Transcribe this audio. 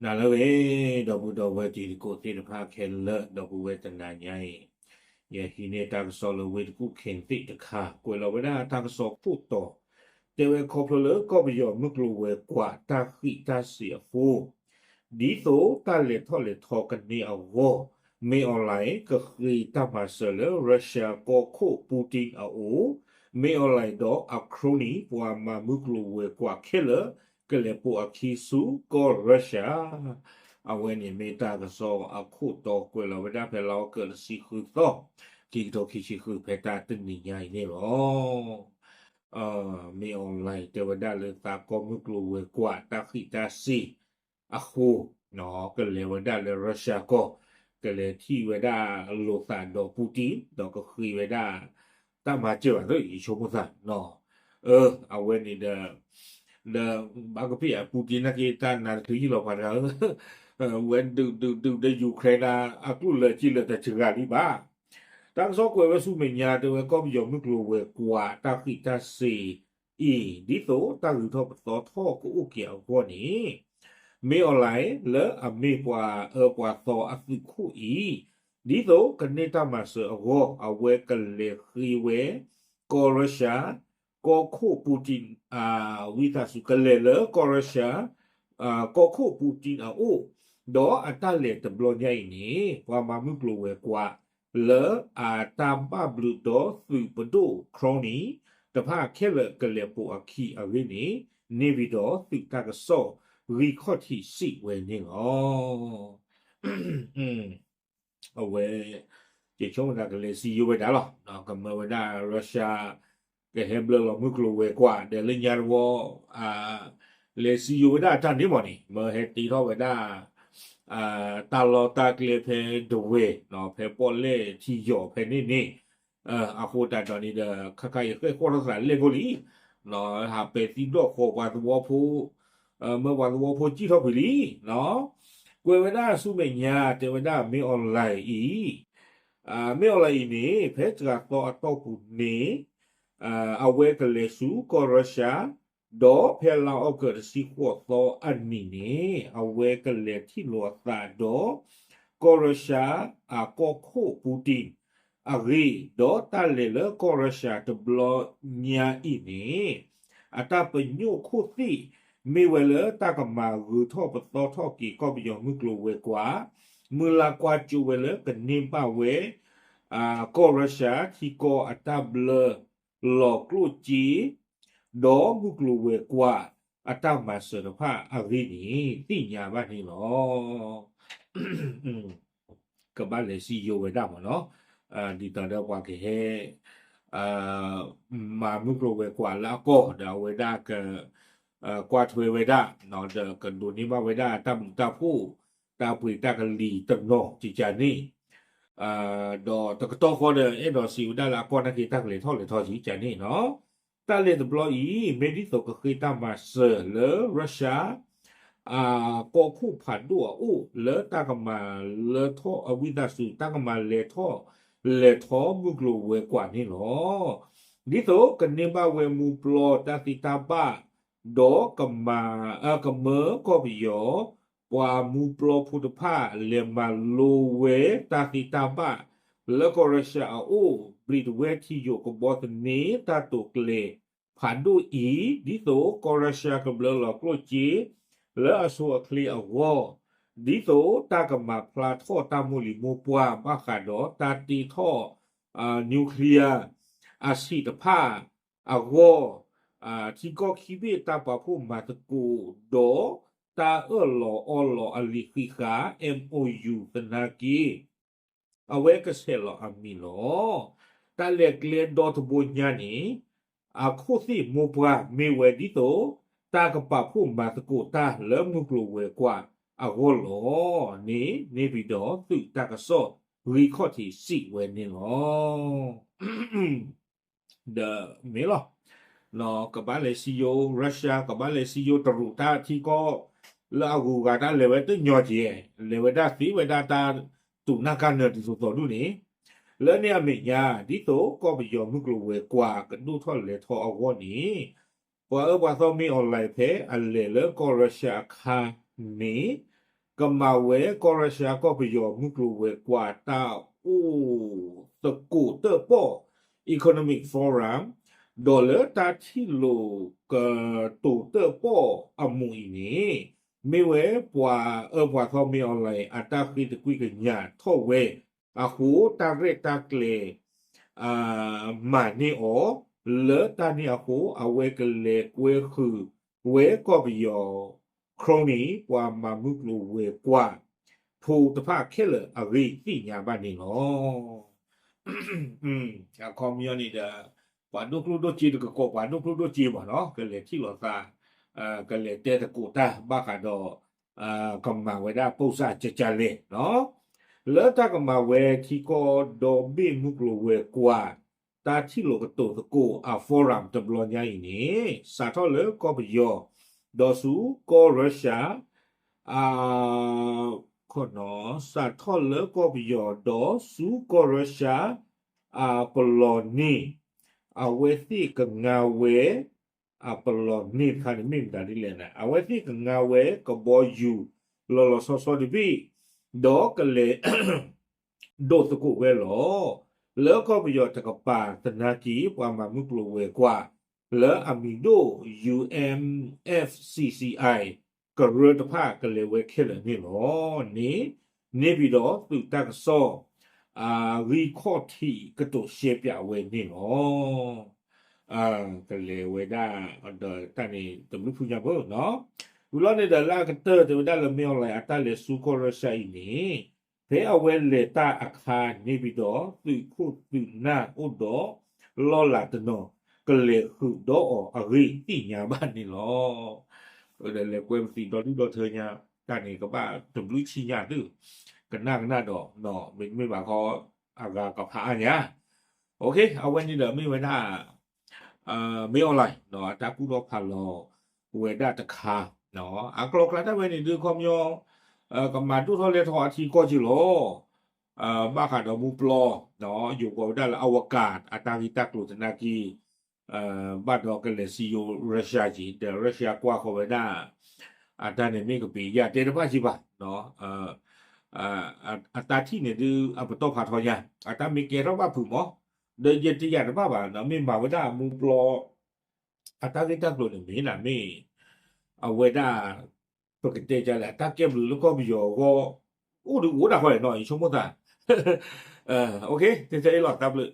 နၤလၢအဂ့ၤ ဒီပုၢ်ဒီဝဲၢ်တံၤသကိးသ့ၣ်တဖၣ်ခဲလၢာ် ဒီပုၢ်ဝဲၢ်တနၤညါအံၤ, ယဟံးန့ၢ်တၢ်ကစီၣ်လၢဝ့ၢ်တကူၣ်ခ့သ့ၣ်တခါ ကွဲးလီၤဝဲဒၣ်တၢ်ကစီၣ်ခိၣ်တီ, တဲဝဲခီဖျိလၢကီၢ်ပယီၤမုၢ်ကျိၤဝဲၤကွာ်တၢ်ဃံးတၢ်စ့ၤအဃိ ဒ်သိးတၢ်လဲၤထီၣ်လဲၤထီကန့ၢ်အဂီၢ် မင်းအောင်လှိုင် ကဃ့တၢ်မၤစၢၤလၢ Russia ကီၢ်ခိၣ် Putin အအိၣ်, မင်းအောင်လှိုင် ဒီးအ crony ပှၤမၤမုၢ်ကျိၤဝဲၤကွာ်ခဲလၢာ် ကလဲၤပိာ်အခံဆူကီၢ်ရၢၡၢ, အဝဲန့ၣ်မ့ၢ်တၢ်ကစီၣ်အခိၣ်တီကွဲးလီၤဝဲဒၣ်ဖဲလါအီကူးတဆံဃုသီ, ခံကထိခံဆံဃု ဖဲတၢ်တနံၤညါအံၤန့ၣ်လီၤ. မင်းအောင်လှိုင် တဲဝဲဒၣ်လၢသးကီၢ်မုၢ်ကျိၤဝဲၤကွာ်တၢ်ဃံးတၢ်စ့ၤအဃိ ကလဲၤဝဲဒၣ်လၢ Russia ကီၢ်, ကလဲၤထံၣ်ဝဲဒၣ်လိာ်သးဒီး Putin ဒီးကဃ့ဝဲဒၣ် တၢ်မၤစၢၤဘၣ်သ့ၣ် ယဆိကမိၣ်သး, အဝဲန့ၣ်ဒီး ဒီးဘၣ်ကဖံးအ Putin နာ်က့ တၢ်နါတချုးယံာ်လီၤပှၤတဂၤဧၢ, ဝဲဒုးဒုးဒုးဒီး Ukraine အကျိၣ်လၢာ်ကံလၢာ်တစှၤလံဘၣ်. တၢ်ကစီၣ်ကွဲးဝဲဆူမဲာ်ညါ တဲဝဲကီၢ်ပယီၤမုၢ်ကျိၤဝဲၤကွာ်တၢ်ဃံးတၢ်စ့ၤအံၤ ဒ်သိးတၢ်ဂုၤထီၣ်ပသီထီၣ်ကအိၣ်က့ၤအဂီၢ်န့ၣ် မင်းအောင်လှိုင် လၢအမ့ၢ်ပှၤအၢပှၤသီအသုးခိၣ်အံၤ ဒ်သိးကန့ၢ်တၢ်မၤစၢၤအဂီၢ် အဝဲကလဲၤဃ့ဝဲ ကီၢ်ရၢၡၢ ကီၢ်ခိၣ် Putin ဝံသးစူၤ ကလဲၤလၢကီၢ်ရၢၡၢ ကီၢ်ခိၣ် Putin အအိၣ်, ဒီးအတၢ်လဲၤတဘျီညါအံၤန့ၣ် ပှၤမၤမုၢ်ကျိၤဝဲၤကွာ် လၢအတၢ်ဘၣ်ဘျုးဒီးသုးပဒိၣ် crony တဖၣ်ခဲလၢာ်ကလဲၤပိာ်အခံအဂ့ၢ်န့ၣ် န့ၣ်ပၢၢ်ဒီးသုးတၢ်ကစီၣ်ဂံၢ်ခီၣ်ထံးစံးဝဲန့ၣ်လီၤ. အဝဲ ယဆိကမိၣ်သးကလဲၤစံယိဝဲဒၣ်လီၤ. ကမၢဝဲဒၣ် Russia ကဟဲဘျၢလီၤမုၢ်ကျိၤဝဲၤကွာ် ဒီးလၢညါတဝီ လဲၤစံယိဝဲဒၣ်တၢ်န့ၣ်မ့ၢ်န့ၣ် မၢဟဲတ့ထီၣ်ဝဲဒၣ် တၢ်လီၢ်တၢ်ကျဲဖဲဒဝဲၢ် ဖဲပီၣ်လဲၣ်ထံယီၤဖဲန့ၣ်န့ၣ် အဃိသတးဒီးန့ၣ်ဒီး ခါခါယဃဲၣ်ဃီၣ်ထီၣ်သးလဲၣ်ဖိလံ ဟးပဲာ်သံဒီၣ်ဃီၤပှၤသဝီဖိ မၢပှၤသဝီဖိစံၣ်ထီၣ်ကွံာ်လံ. ကွဲးဝဲဒၣ်ဆူမဲာ်ညါ တဲဝဲဒၣ် မင်းအောင်လှိုင် အံၤ, မင်းအောင်လှိုင် အံၤန့ၣ် ဖဲစှၤသီအတီၢ်ပူၤန့ၣ် အဝဲကလဲၤဆူကီၢ်ရၢၡၢ ဒီးဖဲလါအီကူးတဆံဃိးသီအနံၤန့ၣ် အဝဲကလဲၤထံၣ်လိာ်အသးဒီး ကီၢ်ရၢၡၢ အကီၢ်ခိၣ် Putin အဂ့ၢ် ဒီးတၢ်လဲၤလၢကီၢ်ရၢၡၢတဘျီညါအံၤန့ၣ် အတၢ်ပညိၣ်ခိၣ်သ့ၣ် မ့ၢ်ဝဲလၢတၢ်ကမၤဂုၤထီၣ်ပသီထီၣ်က့ၤကီၢ်ပယီၤမုၢ်ကျိၤဝဲၤကွာ်, မုၢ်လၢ်ကွၢ်စိဝဲလၢကန့ၢ်ဘၣ်ဝဲ ကီၢ်ရၢၡၢထံကီၢ်အတၢ်ဘျၢလီၤကျိၣ်စ့ ဒီးမုၢ်ကျိၤဝဲၤကွာ်အတၢ်မၤစၢၤတဖၣ်အဂ့ၢ်န့ၣ် သ့ၣ်ညါဘၣ်န့ၣ်လီၤ. ကဘၣ်လဲၤစံယိဝဲဒၣ်မ့ၢ်နီၤ, ဒ်သိးဒီးပှၤကဟဲ မၤမုၢ်ကျိၤဝဲၤကွာ်လၢအကီၢ် ဒီးအဝဲဒၣ်က ကွၢ်ထွဲဝဲဒၣ် ဒီးကဒိးန့ၢ်ဘၣ်ဝဲဒၣ်တၢ်ဘျုးတၢ်ဖှိၣ် တၢ်ပှ့ၤတၢ်ကလံၤတနီၤကကန့ၣ်, ဒီးတကတီၢ်ဃီဒီး အဲၣ်ဒိးစံးဝဲဒၣ်လၢအကီၢ်နာ်က့တၢ်ကလဲၤထီၣ်လဲၤထီကကန့ၣ်နီၤ, တၢ်လဲၤတဘျီအံၤ မ့ၢ်ဒ်သိးကဃ့တၢ်မၤစၢၤလၢ Russia အကီၢ်ခိၣ်ဖးဒိၣ်အအိၣ် လၢတၢ်ကမၤလၢထီၣ်အဝံသးစူၤ တၢ်ကမၤလဲၤထီၣ်လဲၤထီမုၢ်ကျိၤဝဲၤကွာ်န့ၣ်လီၤ. ဒ်သိးကန့ၢ်ဘၣ်ဝဲမူပျီတၢ်သ့တၢ်ဘၣ် ဒီးကမၤ ကမၢကီၢ်ပယီၤ ပှၤမူပျီဖိတဖၣ် လဲၤမၤလိဝဲတၢ်သ့တၢ်ဘၣ် လၢကီၢ်ရၢၡၢအအိၣ် ဘျံးတဝဲထံယိာ်ကဘီသန့ တၢ်တိာ်ကျဲၤဖးဒိၣ်အံၤ ဒ်သိးကီၢ်ရၢၡၢကဘျၢလီၤကျိၣ်စ့ လၢအဆိအချ့အဂီၢ်, ဒ်သိးတၢ်ကမၤဖျါထီၣ်တၢ်မိၢ်လံၤမိၢ်ပှၢ် ဘၣ်ဃးဒီးတၢ်တ့ထီၣ် nuclear အဆံးတဖၣ်အဂီၢ်, ထံကီၢ်ခံဘ့ၣ်တၢ်ပာ်ဖှိၣ်မၤသကိး ဒီးတၢ်အၢၣ်လီၤအီလီၤအလံာ်ဃံးဃာ် MOU သနာ်က့ အဝဲကဆဲးလီၤအမံၤလီၤ. တၢ်လဲၤကျဲဒီတဘိညါန့ၣ် အခိၣ်သ့ၣ်မိၢ်ပှၢ်မ့ၢ်ဝဲဒ်သိး တၢ်ကပာ်ဖှိၣ်မၤသကိးတၢ်လၢမုၢ်ကျိၤဝဲၤကွာ်အဂီၢ်လီၤန့ၣ် န့ၣ်ပံၤဒီးသုးတၢ်ကစီၣ်ဂံၢ်ခီၣ်ထံးစံးဝဲန့ၣ်လီၤ. ဒီးမ့ၢ်လီၤ. ကဘၣ်လဲၤစံယိ Russia ကဘၣ်လဲၤစံယိတရူးတၢ်ထံကီၢ် လၢအဂုၤအဂၤတၢ်လဲၤဝဲတညီက့ၤ, လဲၤဝဲဒၣ်သ့ဝဲဒၣ်တၢ်တူာ်နၢ်ကါနၢၤဒ်သိးသိးဒူၣ်န့ၣ်, လၢန့ၣ်အမဲာ်ညါ ဒ်သိးကီၢ်ပယီၤမုၢ်ကျိၤဝဲၤကွာ်ကဒိၣ်ထီၣ်လဲၤထီအဂီၢ်န့ၣ်, ပှၤအၢပှၤသီမ့ၢ် online ဖဲအလဲၤလၢကီၢ် Russia အခါန့ၣ် ကမၤဝဲကီၢ်ရၢရှါကီၢ်ပယီၤမုၢ်ကျိၤဝဲၤကွာ်တၢ်အိၣ်သကိးတၢၣ်ပီၣ် Economic Forum ဒီးလၢတၢ်ထံၣ်လိာ်ကတိၤတၢၣ်ပီၣ်အမူးအံၤန့ၣ် မ့ၢ်ဝဲပှၤအၢပှၤသီမ့ၢ်အီၤလၢအတၢ်ဃ့တကွံၢ်ကညးထီၣ်ဝဲအဃိ တၢ်ရဲၣ်တၢ်ကျဲၤ မၤန့ၢ်အီၤ လၢတၢ်န့ၣ်အဃိ အဝဲကလဲၤကွဲဃုာ်ဝဲကီၢ်ပယီၤ ခရိနံၣ် ပှၤမၤမုၢ်ကျိၤဝဲၤကွာ် ဖိတဖၣ်ခဲလၢာ်အဂ့ၢ်သ့ၣ်ညါဘၣ်န့ၣ်လီၤ. အခီပညီန့ၣ်ဒီး ပှၤဒိၣ်ကျိၣ်ဒိၣ်စ့တကကိး ပှၤဒိၣ်ကျိၣ်ဒိၣ်စ့ဘၣ်နီၤ ကလဲၤထံၣ်လိာ်သး ကလဲၤတဲသကိးတၢ်ဘၣ်ဃးဒီး ကမၤဝဲဒၣ်ပိၢ်စၢ်ကကလဲၣ်နီၤ လၢတၢ်ကမၤဝဲထံကီၢ်ဒီဘ့ၣ်မုၢ်ကျိၤဝဲၤကွာ် တၢ်ထံၣ်လိာ်ကတိၤသကိးအ forum တဘျီညါအံၤန့ၣ် စးထီၣ်လၢကီၢ်ပယီၤ ဒီးဆူကီၢ်ရၢရှါ အ ခီနီၤ စးထီၣ်လၢကီၢ်ပယီၤဒီးဆူကီၢ်ရၢရှါ အပလီၢ်န့ၣ် အဝဲသ့ၣ်ကငါဝဲ အပလီၢ်န့ၣ်တခါန့ၣ် မ့ၢ်မတၤဒ်လဲၣ်န့ၣ် အဝဲသ့ၣ်ကငါဝဲကဘီယူၤ လီၤလီၤဆီဆီတဘ့ၣ် ဒီးကလဲၤ ဒိးသကိးဝဲလီၤ. လၢကီၢ်ပယီၤတကပၤသနာ်က့ ပှၤမၤမုၢ်ကျိၤဝဲၤကွာ် လၢအမံၤဒိၣ် U M F C C I ကရၢတဖၣ်ကလဲၤဝဲခဲလၢာ်န့ၣ်လီၤန့ၣ် န့ၣ်ပၢၢ်ဒီးသုးတၢ်ကစီၣ် အဂံၢ်ခီၣ်ထံးကတိၤရှဲပၠးဝဲန့ၣ်လီၤ. ကလဲၤဝဲဒၣ် ဒီးတၢ်န့ၣ်တဘျုးဖုညါဖိနီၤ ဝံၤလီၤန့ၣ်ဒီးလၢအကတၢၢ်တဲဝဲဒၣ်လၢ မင်းအောင်လှိုင် အတၢ်လဲၤဆူကီၢ်ရၢရှါအံၤန့ၣ် ဖဲအဝဲလဲၤတၢ်အခါန့ၣ်ပၢၢ်ဒီး သုးခိၣ်သုးနၢ်အိၣ်ဒီး လီၢ်လၤတနီၤ ကလဲၤဃုာ်ဒီးအီၤအဂ့ၢ်သ့ၣ်ညါဘၣ်န့ၣ်လီၤ. ဒီးလဲၤကွဲပသံးဒီဒူၣ်ဒီထၢညါ တၢ်န့ၣ်ကဘၣ်တဘျုးဆံညါသု ကနၣ်ကနၣ်ဒီး မ့တမ့ၢ်ဘၣ်ခီ အဂၤကဖးအါညါ အဝဲန့ၣ်ဒီးမ့ၢ်ဝဲဒၣ် မင်းအောင်လှိုင် အတၢ်ကူၣ်ထီၣ်ဖးလီၤဝဲဒၣ်တခါ အကျိၤအကျဲတၢ်ဝဲန့ၣ်ဒုးခီပညီ ကမၤဒိၣ်ထီၣ်လဲၤထီၣ်အထံကီၢ်က့လီၤ. ဘၣ်ဃးဒီးမူပျီ ယိၤကိးဝဲဒၣ်လၢ အဝကၤ အတၢ်ဂ့ၢ်တၢ်ကျိၤသနာ်က့ ဘၣ်ဒီးကလဲၤစံယိၤ Russia က့ ဒီး Russia ကွၢ်ဃီၤဝဲဒၣ် အတၢ်န့ၣ်မ့ၢ်ကပ့ၤယၢ်တဲတဖၣ်က့ဘၣ် အတၢ်ထံၣ်န့ၣ်ဒုးအပတီၢ်ဖးထီညါ အတၢ်မ့ၢ်ကဲထီၣ်ဘၣ်ဖုးမး ဒီးယတယာ်တဘၣ်ဘၣ် မ့ၢ်မၤဝဲဒၣ်အမူပျီ အတၢ်ဂ့ၢ်တၢ်ကျိၤန့ၣ်မ့ၢ်နၤမ့ၢ် အဝဲဒၣ် ပကတဲဒ်လဲၣ် အတၢ်ကဲဘျုးလၢကီၢ်ပယီၤအဂီၢ် အိၣ်ဒီးအိၣ်ဒၣ်ဃီနီၤ ယဆိကမိၣ်သး တဲထဲအံၤလီၤ တၢ်ဘျုး